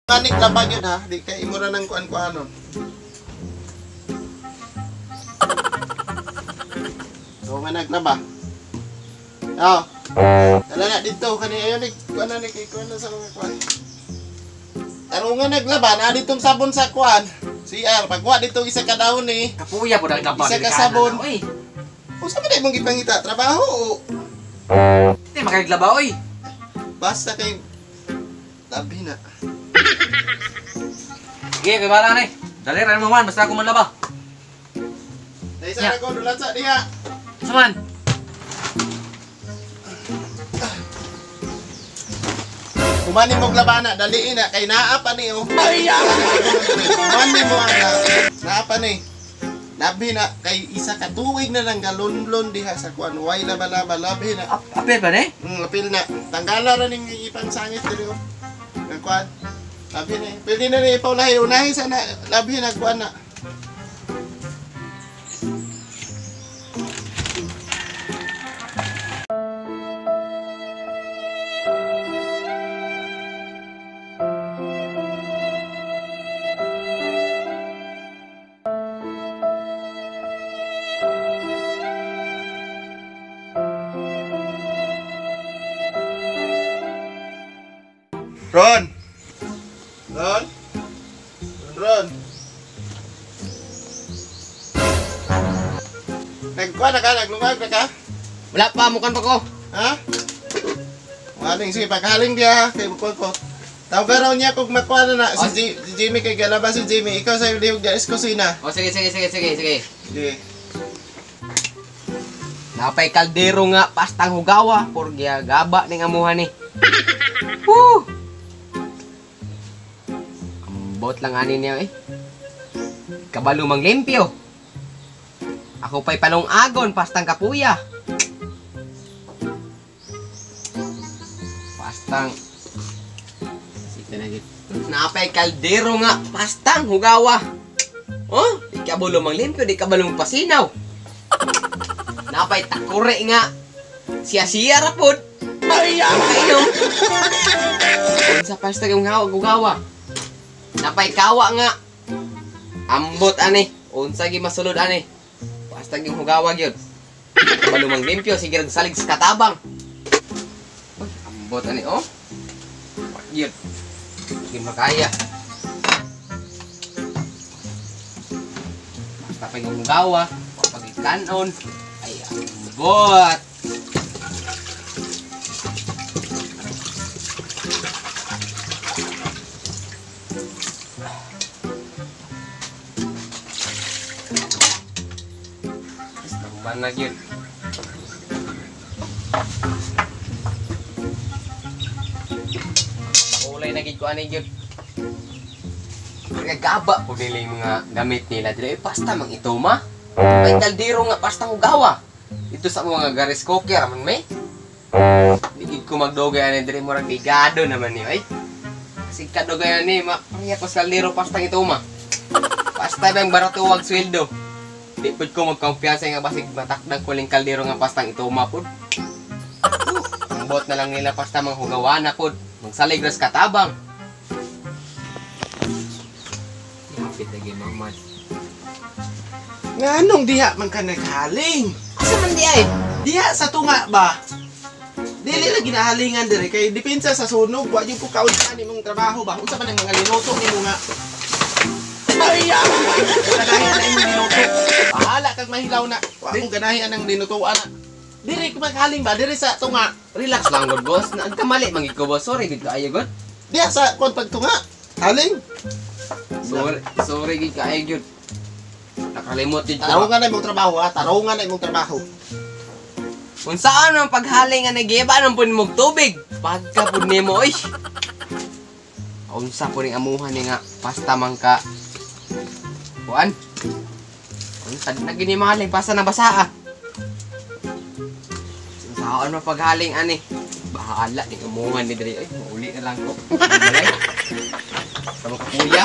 Kanik labag yun ha, di kay imo ra nang kuan-kuanon. So man naglaba. Oh. Dala na dito kani ayon ni kuan na ni kay kuan na sa mga kuan. Tarungan naglaba na ditong sabon sa kuan. CR pagwa dito isa ka dahon ni. Kapuya po naglaba. Isa ka sabon. Oy. Unsa man imong gipangita trabaho o Di makaglaba oy. Basta kay labi na. Sige, kay bala ni. Dali ra mo man basta ako manlaba. Dai sa ko dulat sa diha. Saman. Kumani mo labana, daliin na kay naa pa ni oh. Ay! Kumani mo ang naa pa ni. Labi na kay isa ka tuig na nang galunlon diha sa kuan. Way laba-laba labi na. Apil ba ni? Apil na. Tanggala ra ning ipang sangit diri oh. Ang kuan. Labi na. Pwede na ni ipaulahi unahi sana labi na kuan na. Ron! Ron? Ron, Ron. Nagkuha na ka? Naglungag na ka? Wala pa, mukan pa ko. Ha? Maling, sige, paghaling diya. Kay bukuan ko. Tawag raw niya kung makuha na na. Si, si Jimmy kay galaba si Jimmy. Ikaw sa lihog diya is kusina. O sige, sige, sige, sige, sige. Sige. Napay kaldero nga, pastang hugawa. Porgya gaba ning amuhan ni. Woo! Ambot lang ani niya eh. Kabalo mang limpyo. Ako pa'y palong agon, pastang kapuya. Pastang sita na gid. Napay kaldero nga, pastang hugawa. Oh, di kabalo mang limpyo, di kabalo mang pasinaw. Napay takure nga. Siya-siya ra pod. Ay, kainom. Unsa pasta yung hugawa. Napay kawa nga. Ambot ani, unsa gi masulod ani. Basta yung hugawa gyud. Kabalo mang limpyo sige rag salig sa katabang. Uy, ambot ani oh. Gyud. Di makaya. Basta pa yung hugawa, pagikanon. Ay, ambot. Na gyud. Pakulay na gyud ko ani gyud. Nagagaba po nila yung mga gamit nila. Dili pasta mang itoma. May kaldero nga pasta hugawa. Dito sa mga garis cooker man may. Di gyud ko magdugay ani diri murag ligado naman ni ay. Kasi kadugay ani ma pareha ko sa kaldero pasta itoma. Pasta bang barato wag sweldo. Di pud ko magkumpiyansa nga basig matakdang ko ling kaldero nga pastang itoma pud. Ambot na lang nila pasta mang hugawana pud. Magsalig ras katabang. Hapit lagi mangman. Nganong diha man ka naghaling? Asa man di ay? Diha sa tunga ba? Dili lagi nahalingan dire kay depensa sa sunog, wa jud ko kaunsa nimong trabaho ba? Unsa man ang mga linuto nimo nga? Ay! Ganahi na imong linuto. Bahala kag mahilaw na. Wa akong ganahi anang linutoan na. Dire ko maghaling ba? Dire sa tunga. Relax lang gud boss. Nagkamali man gid ko boss. Sorry gid kaayo gud. Diha sa kon pagtunga. Haling. Sorry, sorry gid kaayo gyud. Nakalimot gid ko. Tarungan na imong trabaho ha. Tarungan na imong trabaho. Unsaan man paghaling nga nagiba nang pud mog tubig? Pagka pud nimo oy. Unsa po ning amuhan ni nga pasta man ka. Kuan? Unsa na gini mahaling pasta na basa ah. Saan man paghaling ani? Bahala ning amuhan ni diri oy, mauli na lang ko. Sa mga kuya.